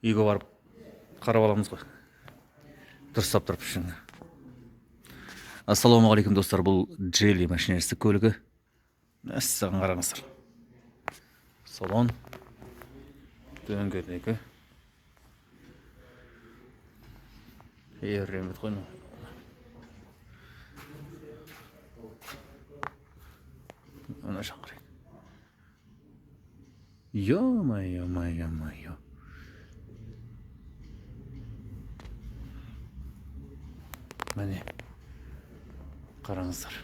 Үйге барып қарап аламыз ғой, дұрыстап тұрып ішін. Ассалаумағалейкум, достар! Бұл Джели машинасы, көлігі. Мәссаған, қараңыздар, салон, дөңгелегі керемет қой мынау. Мына жағын қарайық. Ё-моё, моё, моё! Міне, қараңыздар.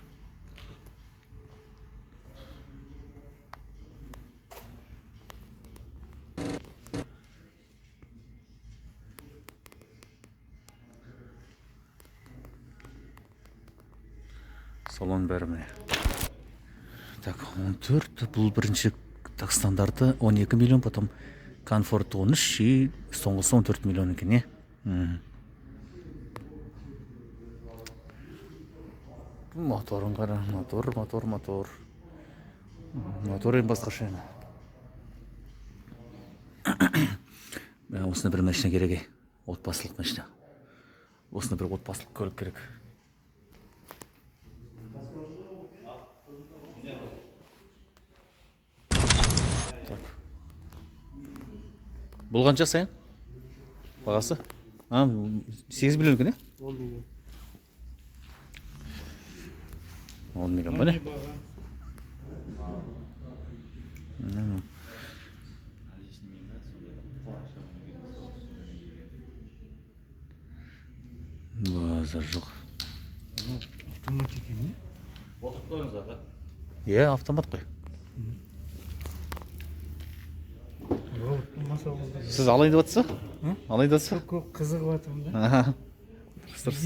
Салон, бәрі, міне. Так, 14, бұл бірінші, так, стандарты 12 миллион, потом комфорт 13 и соңғысы 14 миллион екен, иә. Моторын қара, мотор, мотор, мотор. Мотор енді басқаша енді. Мә, осындай бір машина керек, ей. Отбасылық машина. Осындай бір отбасылық көлік керек. Так. Бұл қанша, Саян? Бағасы? А, 8 миллион екен, иә? 10 миллион. 10 миллион ба, не? Не баға? Базар жоқ. Автомат екен, не? Отырып қойыңыз, аға. Иә, автомат қой. Робот болмаса ол да. Сіз алайын деп жатсыз ба? М? Алайын деп жатсыз ба? Көп қызығып жатырмын да. Аха. Дұрыс, дұрыс.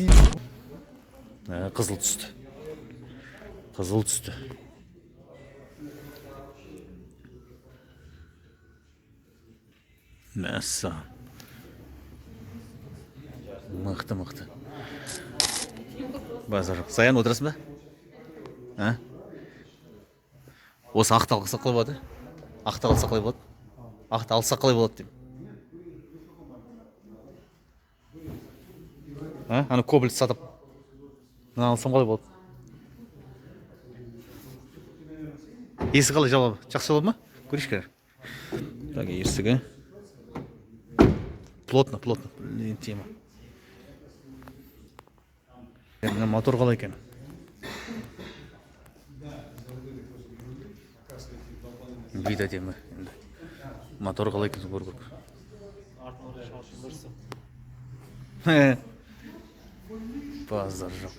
Ә, қызыл түсті. Қызыл түсті. Мәссаған. Мықты, мықты. Базар жоқ. Саян, отырасың ба? А? Осы ақты алсақ қалай болады? Ақты алсақ қалай болады? Ақты алсақ қалай болады деймін. А? Ана кобальт сатып. Мынаны алсам қалай болады? Есік қалай жабылады? Жақсы жабылады ма? Көрейікші кәне. Так, есігі. Плотно, плотно. Блин, тема. Мына мотор қалай екен? Вид әдемі енді. Мотор қалай екен, көру керек. Артына шалшын. Базар жоқ.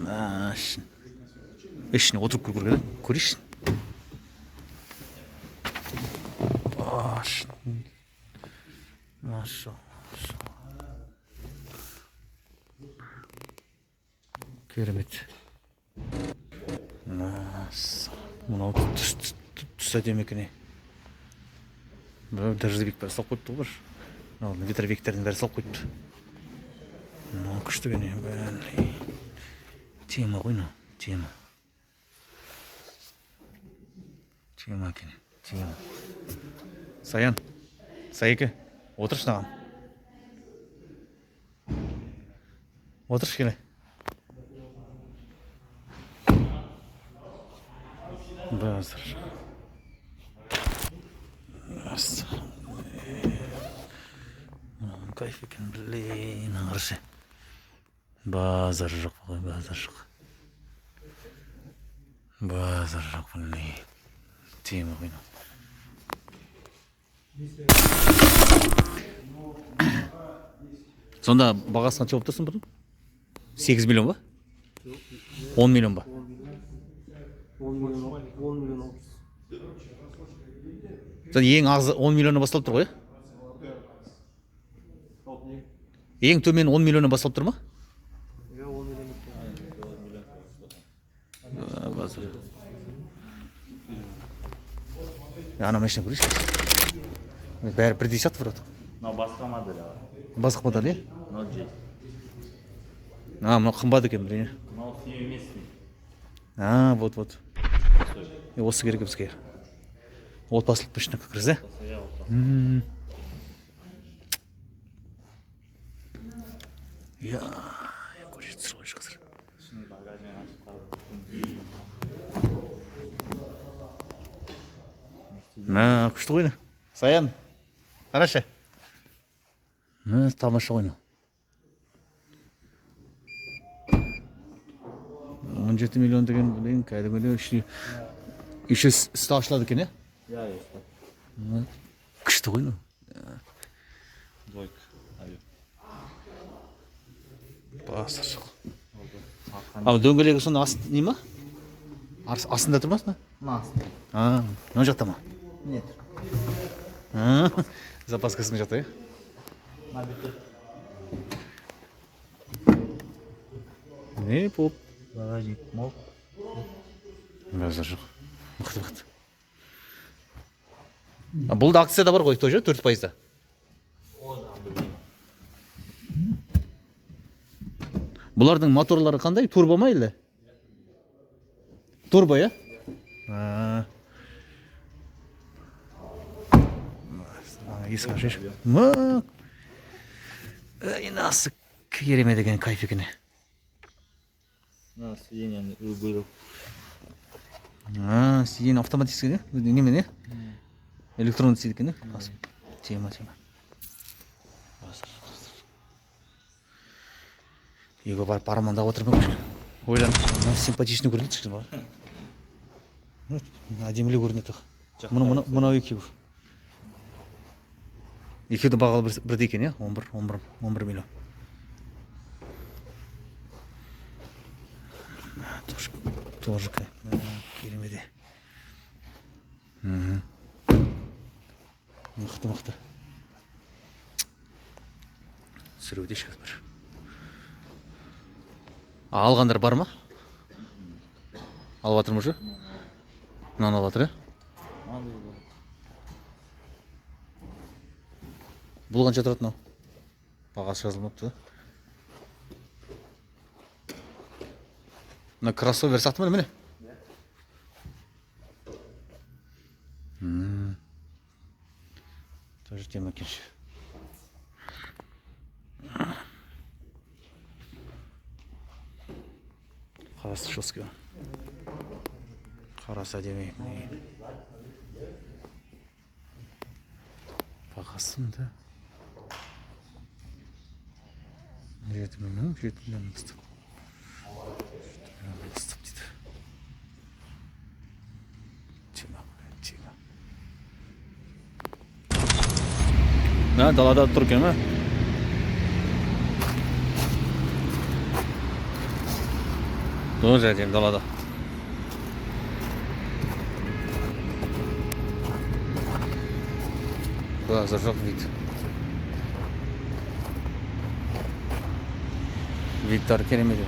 Мә, ішіне отырып көру керек еді. Көрейікші. Аш. Машалла. Керемет. Мәссаған. Мынау түс әдемі екен, ей. Дождевик бәрі салып қойыпты ғой бір. Мынау ветровиктердің бәрі салып қойыпты. Мынау күшті екен, блин. Тема ғой мынау, тема. Тема екен, тема. Саян, Саяке, отыршы мынаған. Отыршы, келе. Базар. Мәссаған. Кайф екен, блин, қарашы. Базар жоқ қой, базар жоқ. Базар жоқ, блин. Тема ғой мынау. Сонда бағасы қанша болып тұрсын бұның? 8 миллион ба? 10 миллион ба? 10 миллион, 10 миллион 600. Сонда ең азы 10 миллионнан басталып тұр ғой, иә? Ең төмен 10 миллионнан басталып тұр ма? Иә, 10 миллион. А, базар. Ана машина көрейікші. Бәрі бірдей сияқты вроде. Мынау басқа модель, аға. Басқа модель, иә? Мынау J. А, мынау қымбат екен, блин. Мынау семиместный. А, вот, вот. Е, осы керек бізге. Отбасылық машина как раз, иә? Иә, отбасы. Иә, көрсетіп тұр ғой қазір. Ішінің багажын ашып қарап. Мә, күшті ғой, Саян, қарашы. Мә, тамаша ғой мынау. 17 миллион деген, блин, кәдімгідей ішіне еще үсті ашылады екен, иә? Иә, иә. Күшті ғой мынау. Двойка. Аю. Базар жоқ. А дөңгелегі сонда асты не ма? Астында тұр ма сонда? Мына астында. А, мына жақта ма? Нет. А, запаскасы мына жақта, иә? Мына бетте. Не болып? Багажник мол. Базар жоқ. Мықты, мықты. А бұл да акцияда бар ғой, тоже 4%-да. О, жағын білмеймін. Бұлардың моторлары қандай? Турбо ма или? Турбо, иә? А. Есік ашайыншы. Ма. Ей, насы керемет екен, кайф екен. Мына сиденьяны регулировка. А, сиденье автоматический, иә? Немен, иә? Электронный істейді екен, иә? Басып. Тема, тема. Базар, базар. Үйге барып армандап отырмын кішкене. Ойланып, мына симпатичный көрінеді кішкене маған. Ну, әдемілеу көрінеді. Мынау екеуі. Екеуі де бағалы бірдей екен, иә? 11, 11, 11 миллион. Тоже, тоже керемет. Мықты, мықты. Түсіруде шығар бір. А, алғандар бар ма? Алып жатыр ма уже? Мынаны алып жатыр, иә? Мынандай болады. Бұл қанша тұрады мынау? Бағасы жазылмапты да. Мына кроссовер сияқты ма, міне? Тоже тема екен. Қарасы жесткий. Қарасы әдемі. Міне. Бағасы да 7 миллион, 7 миллион бастап. 7 миллион бастап дейді. Тема, тема. Мына далада тұр екен ма? Тоже әдемі далада. Базар жоқ, вид. Видтар керемет.